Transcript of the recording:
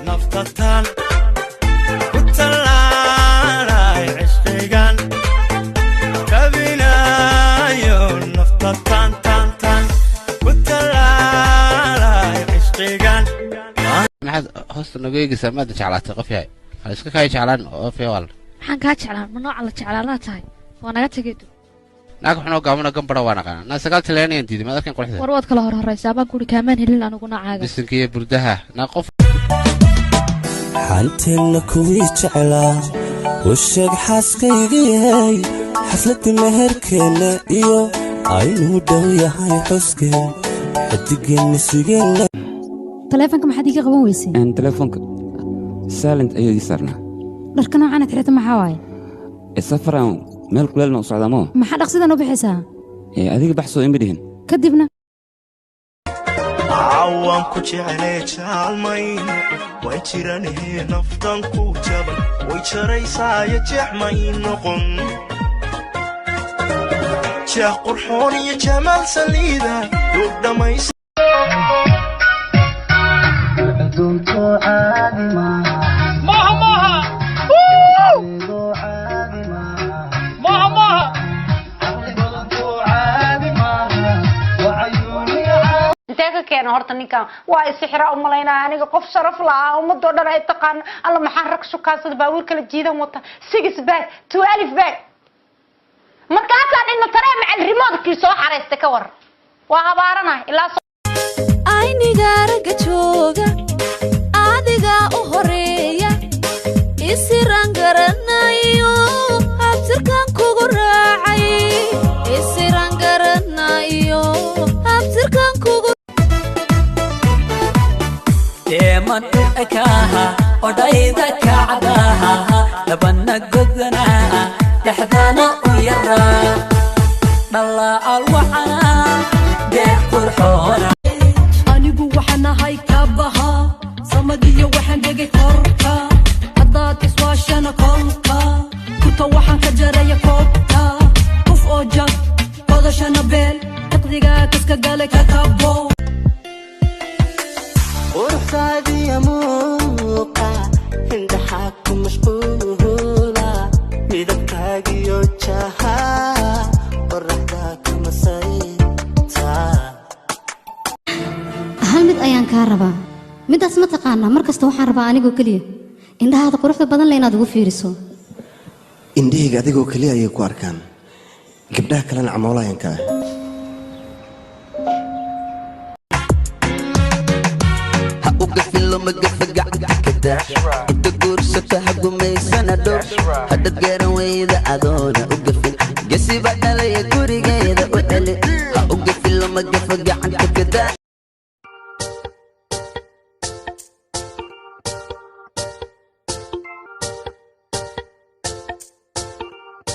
Naftataan ku tallaalay cishqigan kabinayo, naftataan tan tan ku tallaalay cishqigan. Maxaad hoosta nooga eegaysaa? Maada jeclaatay qof yahay? Ha iska kaa jeclaan qof yahay. Maxaan kaa jeclaan? Ma nooca la jeclaanaa tahay? Waa naga tegay. Naag xunoo gaabano gambara waa naqaanaa. Naa sagaal talyaaniyan diiday, maad arkan quruxda. War, waad kala hor horraysaa baan kuri, kaamaan helin anigu noocaaga. Bisinka iyo burdaha, naa qof. Xanteenna kuwii jeclaa u sheeg xaaskaygiyey, xafladda meherkeenna iyo aynuu dhow yahay xuskeen, xidigeenna sugeenna. Taleefanka maxaad iiga qaban weysay? Telefoonka silent ayuu ii saarnaa. Dharka noocan aad xirata maxaa waaye? Safaraan meel kuleelna u socdaa moo. Maxaa dhaqsidan u bixaysaa? Adiga baxsoo ima dhihin. Kadibna? Caawaan ku jeclee jaalmay way jiranahee, naftan ku jaban way jaraysaayo, jeexmay noqon jeex qurxoon iyo jamaal saliida duug dhammays. Maaha, maaha, maaha, maaha. Intee ka keena horta ninkan? Waa isixira u malaynaya aniga, qof sharaf lahaa, ummadoo dhan ay taqaano. Alla, maxaan rag shukaansada, baabuur kala jiidan wata, six bag, 12 bag, markaasaa dhina taree macal remote-kii soo xaraystay. Ka war, waa habaaranahay ilaa. Ayniga ragga jooga adiga u horeeya, isiran garanayo, habtirkan kugu raacay, isiran garanayo, habtirkan kugu. Deeman u ekaaha odhayda kacdaha, labana godanaa, dhexdana u yaraa, dhallaacal wacanaa, deeq qurxoona. Anigu waxaan ahay kabaha samadiyo, waxaan dhegay korka, haddaad iswaashana kolka kurta waxaan ka jaraya koobta, qof oo jab qodashana beel iqdigaa kaska galay ka kabo. Quruxdaadiya muuqa indhaxaa ku mashquula, midabkaagiyo jaha qoraxdaa ka masayta. Hal mid ayaan kaa rabaa, midaas ma taqaanaa? Mar kasta waxaan rabaa anigoo keliya indhahaada quruxda badan le inaad ugu fiiriso. Indhahayga adigoo keliya ayay ku arkaan, gabdhaha kalena camoolayan ka ah. Ha u gafin, loma gafa, gacanta kada inta guursata ha gumaysana dhow, hadhad garan weyda adoona u gafin, gesiba dhalaya gurigeeda u celi. Ha u gafin, loma gafa, gacanta.